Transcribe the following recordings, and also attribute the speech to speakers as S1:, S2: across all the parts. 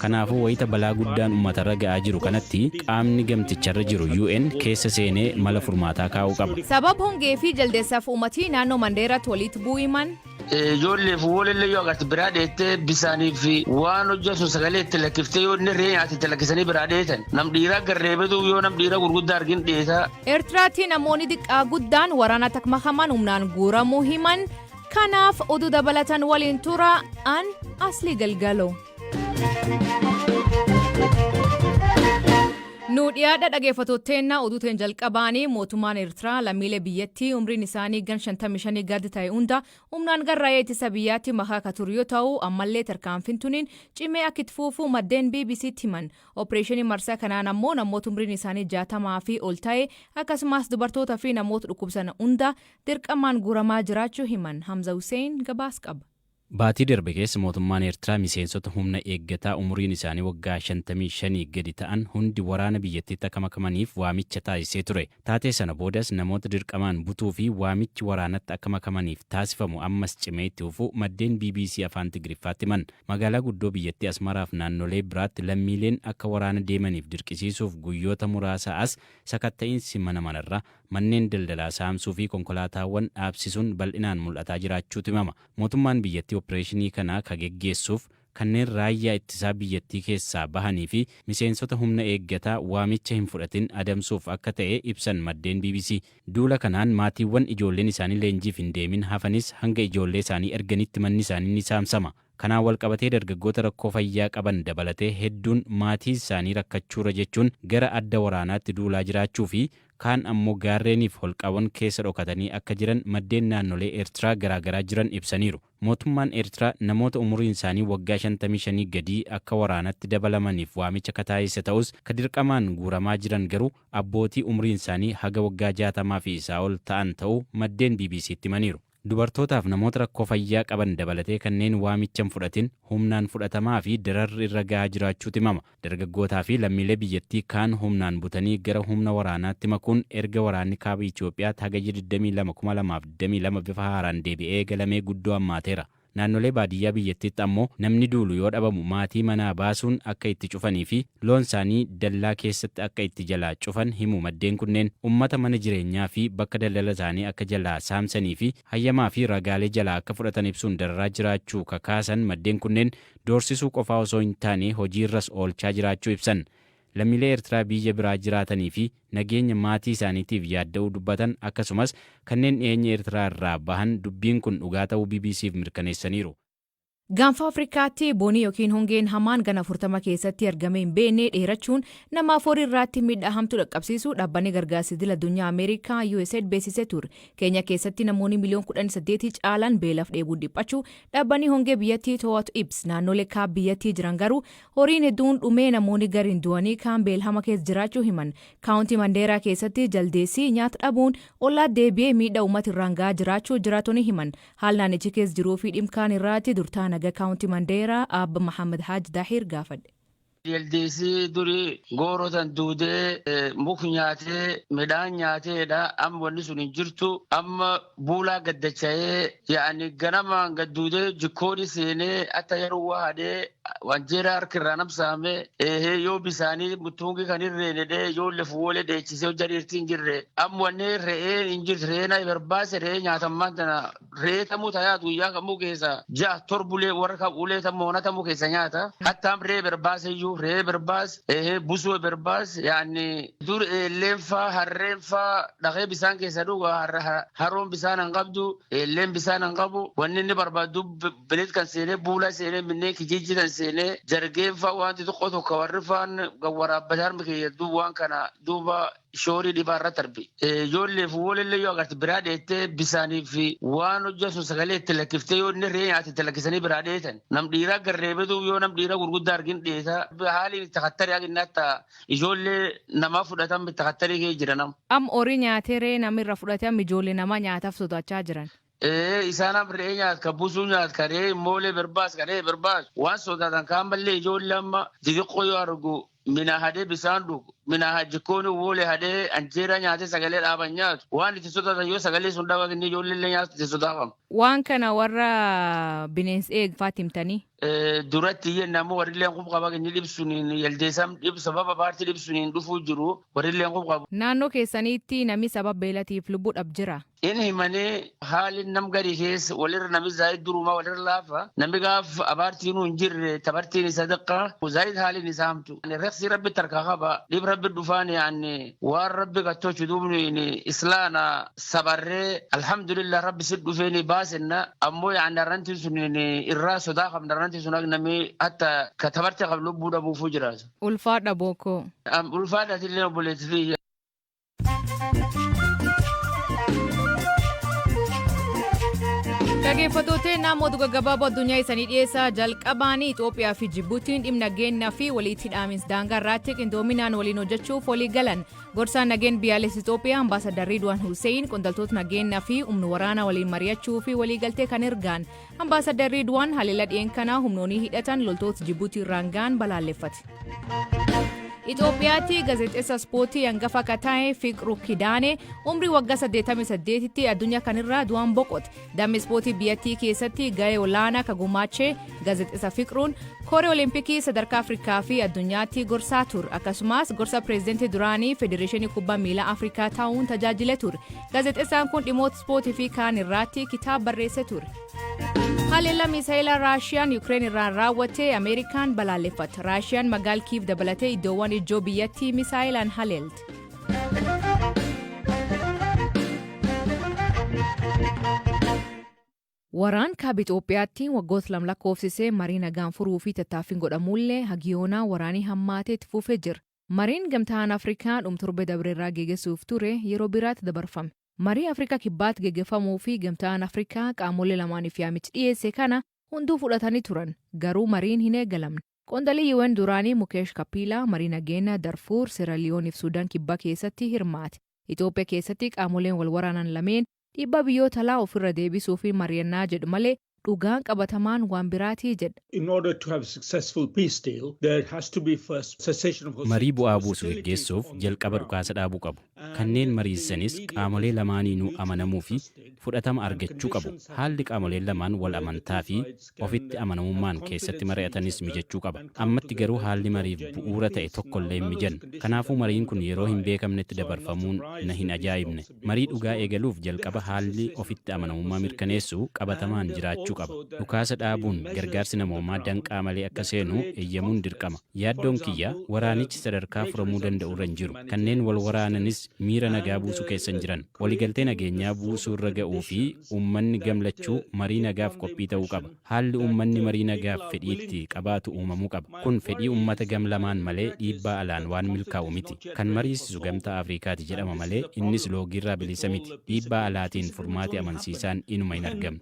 S1: Kanaafuu wayita balaa guddaan uummatarra ga'aa jiru kanatti qaamni gamticharra jiru UN keessa seenee mala furmaataa kaa'uu qaba.
S2: Sababa hongee fi jaldeessaaf uummatii naannoo Mandeeraatti walitti bu'uu himan.
S3: Ijoollee fi wolillee yoo agarte biraa dheettee bisaanii fi waan hojjetu sagalee itti lakkiftee yoo inni re'ee nyaate itti lakkisanii biraa dheetan. Nam dhiiraa garreebetu yoo nam dhiiraa gurguddaa argin dheetaa.
S2: Eertiraatti namoonni xiqqaa guddaan waraana takmakaman humnaan guuramuu himan. Kanaaf oduu dabalatan waliin tura an Asli Galgalo. Nu dhiyaadha dhageeffattootteennaa oduuteen jalqabaanii mootummaan Eertiraa lammiilee biyyattii umriin isaanii gan 55 gadi ta'e hunda humnaan gara raayyaa ittisa biyyaatti makaa ka ture yoo ta'u, ammallee tarkaanfiin tuniin cimee akka itti fufu maddeen BBCtti himan. Opereeshinii marsaa kanaan ammoo namoota umriin isaanii 60 fi ol ta'e akkasumas dubartoota fi namoota dhukkubsan hunda dirqamaan guuramaa jiraachuu himan. Hamza Hussein gabaas qaba.
S1: Baatii darbe keessa mootummaan Eertiraa miseensota humna eeggataa umuriin isaanii waggaa 55 gadi ta'an hundi waraana biyyattiitti akka makamaniif waamicha taasisee ture. Taatee sana boodas namoota dirqamaan butuu fi waamichi waraanatti akka makamaniif taasifamu ammas cimee itti fufuu maddeen bbc Afaan Tigiriffaatti himan. Magaalaa guddoo biyyattii Asmaraaf naannolee biraatti lammiileen akka waraana deemaniif dirqisiisuuf guyyoota muraasaa as sakatta'iinsi mana manarra, manneen daldalaa saamsuu fi konkolaataawwan dhaabsisuun bal'inaan mul'ataa jiraachuutu himama. Mootummaan biyyattii oppireeshinii kana ka geggeessuuf kanneen raayyaa ittisaa biyyattii keessaa bahanii fi miseensota humna eeggataa waamicha hin fudhatin adamsuuf akka ta'e ibsan maddeen bbc. Duula kanaan maatiiwwan ijoolleen isaanii leenjiif hin deemin hafanis hanga ijoollee isaanii erganitti manni isaanii ni saamsama. Kanaan walqabatee dargaggoota rakkoo fayyaa qaban dabalatee hedduun maatii isaanii rakkachuurra jechuun gara adda waraanaatti duulaa jiraachuu fi kaan ammoo gaarreeniif holqawwan keessa dhokatanii akka jiran maddeen naannolee Eertiraa garaagaraa jiran ibsaniiru. Mootummaan Eertiraa namoota umuriin isaanii waggaa 55 gadii akka waraanatti dabalamaniif waamicha ka taasise ta'us, ka dirqamaan guuramaa jiran garuu abbootii umriin isaanii haga waggaa 60 fi isaa ol ta'an ta'uu maddeen BBCtti himaniiru. Dubartootaaf namoota rakkoo fayyaa qaban dabalatee kanneen waamicha hin fudhatin humnaan fudhatamaa fi dararri irra gahaa jiraachuutu himama. Dargaggootaa fi lammiilee biyyattii kaan humnaan butanii gara humna waraanaatti makuun erga waraanni kaaba Itoophiyaatti Hagayya 22, 2022 bifa haaraan deebi'ee eegalamee guddoo hammaateera. Naannolee baadiyyaa biyyattiitti ammoo namni duulu yoo dhabamu maatii manaa baasuun akka itti cufanii fi loon isaanii dallaa keessatti akka itti jalaa cufan himu maddeen kunneen. Ummata mana jireenyaa fi bakka daldala isaanii akka jalaa saamsanii fi hayyamaa fi ragaalee jalaa akka fudhatan ibsuun dararaa jiraachuu ka kaasan maddeen kunneen, doorsisuu qofaa osoo hin taane hojiirras oolchaa jiraachuu ibsan. Lammiilee Eertiraa biyya biraa jiraatanii fi nageenya maatii isaaniitiif yaadda'uu dubbatan akkasumas kanneen dhiyeenya Eertiraa irraa bahan dubbiin kun dhugaa ta'uu BBC'f mirkaneessaniiru.
S2: Gaanfa Afrikaatti bonii yookiin hongeen hamaan gana 40 keessatti argamee hin beekne dheerachuun namaaf horii irraatti miidhaa hamtuu dhaqqabsiisu dhaabbanni gargaarsa idil addunyaa Ameerikaa USAID beeksisee ture. Keenya keessatti namoonni miliyoon 18 caalan beelaaf dheebuun dhiphachuu dhaabbanni hongee biyyattii to'atu ibs. Naannolee kaaba biyyattii jiran garuu horiin hedduun dhumee, namoonni gariin du'anii, kaan beelhama keessa jiraachuu himan. Kaawuntii Mandeeraa keessatti jaldeessi nyaata dhabuun ollaa deebi'ee miidhaa uummata irraan gahaa jiraachuu jiraattonni himan. Haal naannichi keessa jiruu fi dhimkaan irraatti durtaa nagaa kaawuntii Mandeeraa Aabba Mahammad Haaj Daahir gaafadhe.
S3: Jaldeessi durii goorotan duudee muk nyaatee midhaan nyaateedha. Amma wanni sun hin jirtu. Amma buulaa gaddacha'ee yaa'ani ganamaan gadduudee jikkooni seenee hatta yeroo waa hadhee wanjeeraa harka irraa namsaame eehee yoo bisaanii mutuungi kan hirreene dhee ijoollee fuulee dheechisee hojja dhiirti hin jirre. Amma wanni re'een hin jirtu, re'een ay barbaase re'ee nyaatammaan tana re'ee tamuu tayaatu guyyaa kamuu keessa ja'a torbulee warra kam ulee tammoo hona tamuu keessa nyaata. Hattaam re'ee barbaase iyyuu re'ee barbaas eehee busuu barbaas yaa'ani dur eelleen faa harreen faa dhaqee bisaan keessa dhuga, haroon bisaan hin qabdu, eelleen bisaan hin qabu. Wanni inni barbaadu bilit kan seenee buulaa seenee minneen kijijji kan seenee jargeen faa waan xixiqqoo tokko warri faan waraabbatee harmi kiyya duub waan kana duuba shoorii dhibaa irratti arbi. Ijoollee fi wolillee yoo agarte biraa dheettee bisaanii fi waan hojjetu sagalee itti lakkiftee yoo inni re'ee nyaate itti lakkisanii biraa dheetan. Nam dhiiraa garreebetu yoo nam dhiiraa gurguddaa argin dheeta. Haaliin itti kattarii haginni hatta ijoollee namaa fudhatan itti kattarii kee jira nam.
S2: Am horii nyaatee re'ee namirra fudhatee am ijoollee namaa nyaataaf sodaachaa jiran.
S3: Ee, isaan am re'ee nyaat ka busuu nyaat ka re'ee immoolee barbaas ka re'ee barbaas waan sodaatan kaan mallee ijoollee amma xixiqqoo yoo argu mina hadee bisaan dhugu. Minaa jikkooni woolee hadhee anjeera nyaatee sagalee dhaaban nyaatu. Waan itti sodaatan yoo sagalee sun dhaban inni ijoollee nyaatu itti sodaafama.
S2: Waan kana warra bineensa eegfaatti himtanii?
S3: Duratti iyyeen ammoo warrilleen qub qaba inni dhibsuniin yaldeessam dhib sababa paartii dhibsuniin dhufuu jiru warrilleen qub qabu.
S2: Naannoo keessaniitti namni sababa beelatiif lubbuu dhab jira.
S3: Inni himanii haalli nam gadi keessa walirra namni zaayid durumaa walirra laafa namni gaaf abaartiin hin jirre tabartiin isa xiqqaa zaayid haaliin isaa hamtu. Reeksi rabbi tarkaa qaba dhib rabbi dhufaan yaani waan rabbi gattoochu duubni islaana sabarree alhamdulillah rabbi si dhufeeni baasenna ammoo yaani arrantiin sun irraa sodaa qabna arrantiin sun akka namni hatta ka tabartii qabu lubbuu dhabuufuu jiraatu.
S2: Ulfaadha bookoo.
S3: Ulfaadha illee obboleettii fi
S2: Dhaggeeffattoota namoota gaggabaaboo addunyaa isanii dhiyeessaa jalqabaanii Itoophiyaa fi Jibuutiin dhimma nageenyaa fi walitti hidhaamiinsa daangaa irratti qindoominaan waliin hojjechuuf walii galan. Gorsaan nageenya biyyaalessa Itoophiyaa Ambaasadar Ridwaan Hussein qondaaltota nageenyaa fi humna waraanaa waliin mari'achuu fi waliigaltee kan ergaan. Ambaasadar Ridwaan haleela dhiyeen kanaa humnoonni hidhatan loltoota Jibuutii irraan ga'an balaaleffate. Itoophiyaatti gaazexeessa ispoortii hangafa akka ta'e Fiqru Kidaane umrii waggaa 88tti addunyaa kanarraa du'aan boqote. Damee ispoortii biyyattii keessatti gahee olaanaa akka gumaachee gaazexeessa Fiqruun koree Olimpikii sadarkaa Afrikaa fi addunyaatti gorsaa ture. Akkasumas gorsa pireezidantii duraanii Federeeshinii Kubbaa Miilaa Afrikaa ta'uun tajaajile ture. Gaazexeessaan kun dhimmoota ispoortii fi kaan irratti kitaaba barreessee ture. Haleellaa misaayilaa Raashiyaan Yukireen irraan raawwatte Ameerikaan balaaleffatte. Raashiyaan magaala Kiiv dabalatee iddoowwan ijoo biyyattii misaayilaan haleelte. Waraan kaaba Itoophiyaatti waggoota lama lakkoofsisee marii nagaan furuu fi tattaaffiin godhamullee hagiyoonaa waraanii hammaatee itti fufee jira. Mariin gamtaan Afrikaa dhuma torbe dabreerraa geggeessuuf ture yeroo biraatti dabarfame. Marii Afrikaa kibbaatti geggeeffamuu fi gamtaan Afrikaa qaamolee lamaaniif yaamichi dhiyeesse kana hunduu fudhatanii turan. Garuu mariin hin eegalamne. Qondaalli UN duraanii Mukeesh Kapiilaa marii nageenya Darfuur, Seeraaliyoonii fi Suudaan kibbaa keessatti hirmaate. Itoophiyaa keessatti qaamoleen wal waraanan lameen dhiibbaa biyyoota alaa ofirra deebisuu fi mari'annaa jedhu malee dhugaan qabatamaan waan biraatii jedha.
S4: In order to have a successful peace deal, there has to be first cessation of
S1: Marii bu'aa buusu geggeessuuf jalqaba dhukaasa dhaabuu qabu. Kanneen mariisanis qaamolee lamaaniinuu amanamuu fi fudhatama argachuu qabu. Haalli qaamoleen lamaan wal amantaa fi ofitti amanamummaan keessatti mari'atanis mijachuu qaba. Ammatti garuu haalli mariif bu'uura ta'e tokkollee hin mijanne. Kanaafuu mariin kun yeroo hin beekamnetti dabarfamuun na hin ajaa'ibne. Marii dhugaa eegaluuf jalqaba haalli ofitti amanamummaa mirkaneessu qabatamaan jiraachuu qaba. Dhukaasa dhaabuun gargaarsi namoomaa danqaa malee akka seenu eeyyamuun dirqama. Yaaddoon kiyya waraanichi sadarkaa furamuu danda'u irra hin jiru. Kanneen wal waraananis miira nagaa buusuu keessa hin jiran. Waliigaltee nageenyaa buusuu irra ga'uu fi uummanni gamlachuu marii nagaaf qophii ta'uu qaba. Haalli uummanni marii nagaaf fedhii itti qabaatu uumamuu qaba. Kun fedhii uummata gam lamaan malee dhiibbaa alaan waan milkaa'u miti. Kan mariisisu gamtaa Afrikaati jedhama malee innis loogiirraa bilisa miti. Dhiibbaa alaatiin furmaati amansiisaan inuma hin argamne.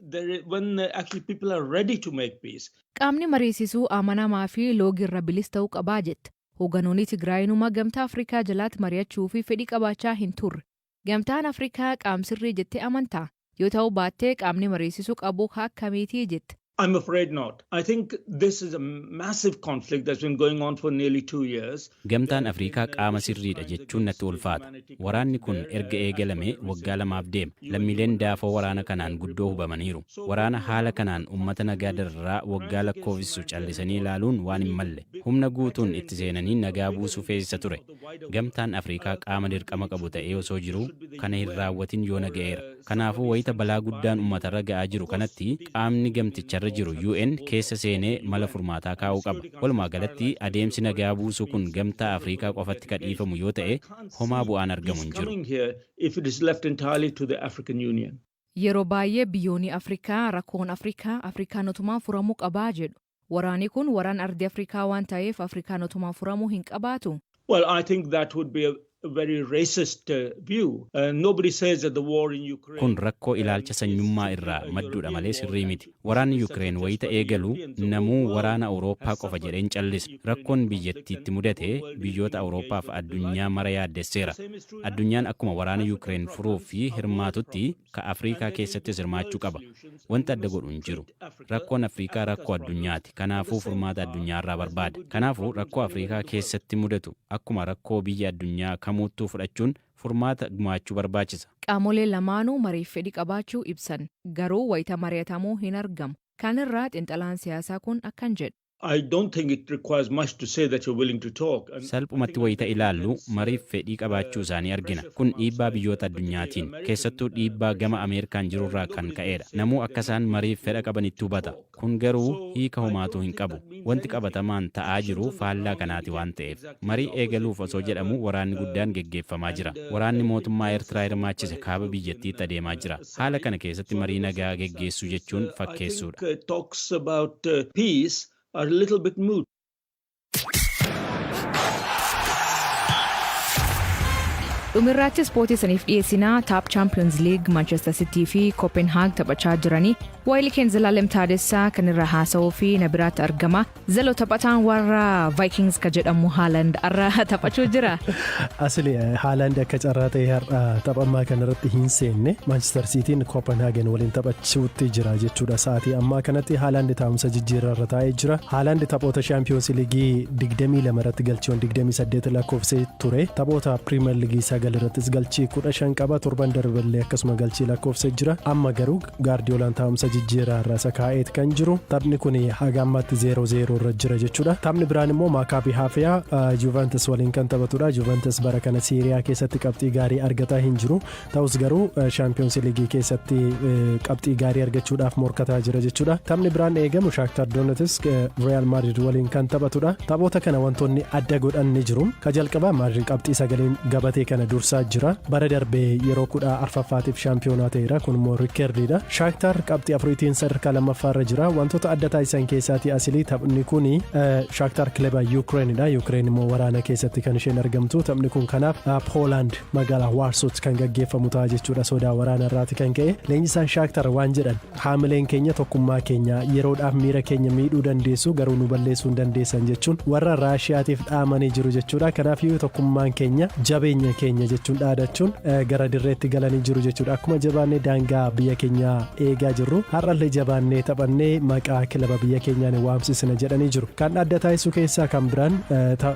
S4: When actually people are ready to make peace.
S2: Qaamni mariisisuu amanamaa fi loogiirra bilis ta'uu qabaa jette. Hoogganoonni Tigraayinuma gamtaa Afrikaa jalaatti mari'achuu fi fedhii qabaachaa hin turre. Gamtaan Afrikaa qaam sirrii jettee amantaa? Yoo ta'u baattee qaamni mariisisuu qabu akkamiitii jette?
S4: I'm afraid not. I think this is a massive conflict that's been going on for nearly 2 years.
S1: Gamtaan Afrikaa qaama sirriidha jechuun natti ulfaata. Waraanni kun erga eegalame waggaa 2f deema. Lammiileen daafoo waraana kanaan guddoo hubamaniiru. Waraana haala kanaan uummata nagaa dararraa waggaa lakkoofsisu callisanii ilaaluun waan hin malle. Humna guutuun itti seenanii nagaa buusuu feesisa ture. Gamtaan Afrikaa qaama dirqama qabu ta'ee osoo jiruu kana hin raawwatin yoo naga'eera. Kanaafuu wayita balaa guddaan uummatarra ga'aa jiru kanatti qaamni gamticharra jiru UN keessa seenee mala furmaataa kaa'uu qaba. Walumaa galatti adeemsi nagaa buusuu kun gamtaa Afrikaa qofatti kan dhiifamu yoo ta'e homaa bu'aan argamu hin jiru.
S4: Coming here if it is left entirely to the African Union.
S2: Yeroo baay'ee biyyoonni Afrikaa rakkoon Afrikaa Afrikaanotumaan furamuu qabaa jedhu. Waraanni kun waraan ardii Afrikaa waan ta'eef Afrikaanotumaan furamuu hin qabaatu.
S4: Well, I think that would be a, a very racist view. Nobody says that the war in Ukraine.
S1: Kun rakkoo ilaalcha sanyummaa irraa madduudha malee sirrii miti. Waraanni Yukireen wayita eegalu namuu waraana Awurooppaa qofa jedheen callisa. Rakkoon biyyattiitti mudate biyyoota Awurooppaaf addunyaa mara yaaddesseera. Addunyaan akkuma waraana Yukireen furuuf fi hirmaatutti ka Afriikaa keessattis hirmaachuu qaba. Wanta adda godhu hin jiru. Rakkoon Afriikaa rakkoo addunyaati. Kanaafuu furmaata addunyaarraa barbaada. Kanaafuu rakkoo Afriikaa keessatti mudatu akkuma rakkoo biyya addunyaa kamuuttuu fudhachuun furmaata gumaachuu barbaachisa.
S2: Qaamoleen lamaanuu mariif fedhii qabaachuu ibsan, garuu wayita mari'atamuu hin argamu. Kanirraa xiinxalaan siyaasaa kun akkan jedha.
S4: I don't think it requires much to say that you're willing to talk. And
S1: Salphumatti wayita ilaallu mariif fedhii qabaachuu isaanii argina. Kun dhiibbaa biyyoota addunyaatiin, keessattuu dhiibbaa gama Ameerikaan jirurraa kan ka'edha. Namuu akka isaan mariif fedha qabanitti hubata. Kun garuu hiika homaatuu hin qabu. Wanti qabatamaan ta'aa jiru faallaa kanaati waan ta'eef. Marii eegaluuf osoo jedhamu waraanni guddaan geggeeffamaa jira. Waraanni mootummaa Eertiraa hirmaachise kaaba biyyattiitti adeemaa jira. Haala kana keessatti marii nagaa geggeessuu jechuun fakkeessuudha.
S4: I think talks about peace are a little bit moot.
S2: Dhumirraatti ispoortii saniif dhiyeessinaa. Taap Champions League Manchester City fi Copenhagen taphachaa jiranii. Waayilii Zalaalem Taadessaa kan irra haasa'uu fi na biraatti argama. Zalo, taphataan warra Vikings ka jedhamu Haaland har'a taphachuu jira.
S5: Asli, Haaland akka carraa ta'e har'a taphammaa kanarratti hin seenne. Manchester Cityin Copenhagen waliin taphachuutti jira jechuudha. Sa'aatii ammaa kanatti Haaland taa'umsa jijjiirraa irra taa'ee jira. Haaland taphoota Champions League 22 irratti galchiiwwan 28 lakkoofsee ture. Taphoota Premier League 9 irrattis galchii 15 qaba. Torban darballee akkasuma galchii lakkoofsee jira. Amma garuu Gaardiyoolaan taa'umsa jijjiirraa irra isa kaa'eet kan jiru. Taphni kun haga ammaatti 0-0 irra jira jechuudha. Taphni biraan immoo Maakaabii Haafiyaa Juventus waliin kan taphatudha. Juventus bara kana Siiriyaa keessatti qabxii gaarii argataa hin jiru. Ta'us garuu Champions League keessatti qabxii gaarii argachuudhaaf morkataa jira jechuudha. Taphni biraan eegamu Shaaktar Donetsk Real Madrid waliin kan taphatudha. Taphoota kana wantoonni adda godhan ni jiru. Ka jalqabaa, Maadrid qabxii sagaleen gabatee kana dursaa jira. Bara darbee yeroo 14ffaatiif shaampiyoonaa ta'eera. Kun immoo riikerdiidha. Shaaktar qabxii 4tiin sadarkaa lammaffaarra jira. Wantoota adda taasisan keessaatii, asilii, taphni kun Shaaktar kilaba Yuukireenidha. Yuukireen immoo waraana keessatti kan isheen argamtu. Taphni kun kanaaf Poolaand magaalaa Waarsoot kan gaggeeffamu ta'a jechuudha. Sodaa waraana irraati kan ka'e. Leenjisaan Shaaktar waan jedhan: "Haamileen keenya tokkummaa keenya, yeroodhaaf miira keenya miidhuu dandeessu, garuu nu balleessuu hin dandeessan" jechuun warra Raashiyaatiif dhaamanii jiru jechuudha. Kanaaf tokkummaan keenya jabeenya keenya jechuun dhaadachuun gara dirreetti galanii jiru jechuudha. Akkuma jabaannee daangaa biyya keenyaa eegaa jirru, har'allee jabaannee taphannee maqaa kilaba biyya keenyaan waamsisna jedhanii jiru. Kan adda taasisu keessaa kan biraan,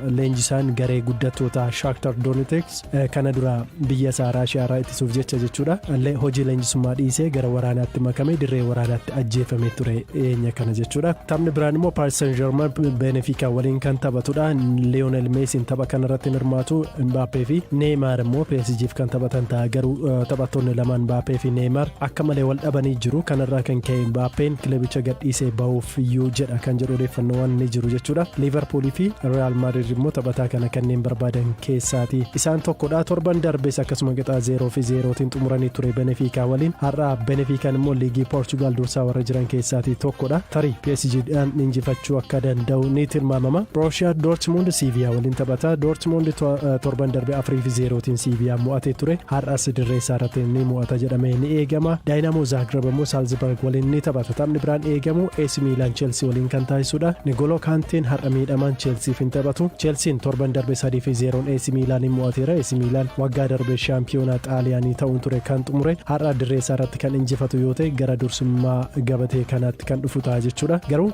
S5: leenjisaan garee guddattoota Shaaktar Donetsk kana dura biyya isaa Raashiyaa irraa ittisuuf jecha jechuudha hojii leenjisummaa dhiisee gara waraanaatti makame, dirree waraanaatti ajjeefamee ture dhiyeenya kana jechuudha. Taphni biraan immoo Paris Saint Germain Benfica waliin kan taphatudha. Lionel Messiin tapha kanarratti hirmaatu. Mbappé fi Neymar immoo PSGf kan taphatan ta'a. Garuu taphattoonni lamaan, Mbappé fi Neymar, akka malee wal dhabanii jiru. Kanarraa kan ka'e Mbappeen kilabicha gadhiisee bahuuf iyyuu jedha kan jedhu odeeffannoowwan ni jiru jechuudha. Liverpool fi Real Madrid immoo taphataa kana kanneen barbaadan keessaati isaan tokkodha. Torban darbees akkasuma qixaa 0 fi 0tiin xumuranii ture Benfica waliin. Har'a Benficaan immoo liigii Poorchugaal dursaa warra jiran keessaatii tokkodha. Tarii PSGdhaan injifachuu akka danda'u ni tilmaamama. Borussia Dortmund Sevilla waliin taphata. Dortmund torban darbe 4 fi 0tiin Sevilla mo'atee ture. Har'as dirree isaa irratti ni mo'ata jedhamee ni eegama. Dynamo Zagreb immoo Salzburg waliin ni taphata. Taphni biraan eegamu AC Milan Chelsea waliin kan taasisudha. N'Golo Kanteen har'a miidhamaan Chelseaf hin taphatu. Chelsean torban darbe 3 fi 0n AC Milan mo'ateera. AC Milan waggaa darbe shaampiyoonaa Xaaliyaanii ta'uun ture kan xumure. Har'a dirree isaa irratti kan injifatu yoo ta'e, gara dursummaa gabatee kanaatti kan dhufu ta'a jechuudha. Garuu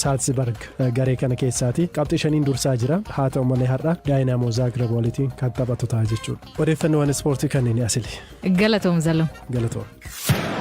S5: Salzburg garee kana keessaati qabxii 5n dursaa jira. Haa ta'u malee har'a Dynamo Zagreb waliin kan taphatu ta'a jechuudha. Odeeffannoowwan ispoortii kanneen, asili.
S2: Galatoom, Zalo.
S5: Galatoom.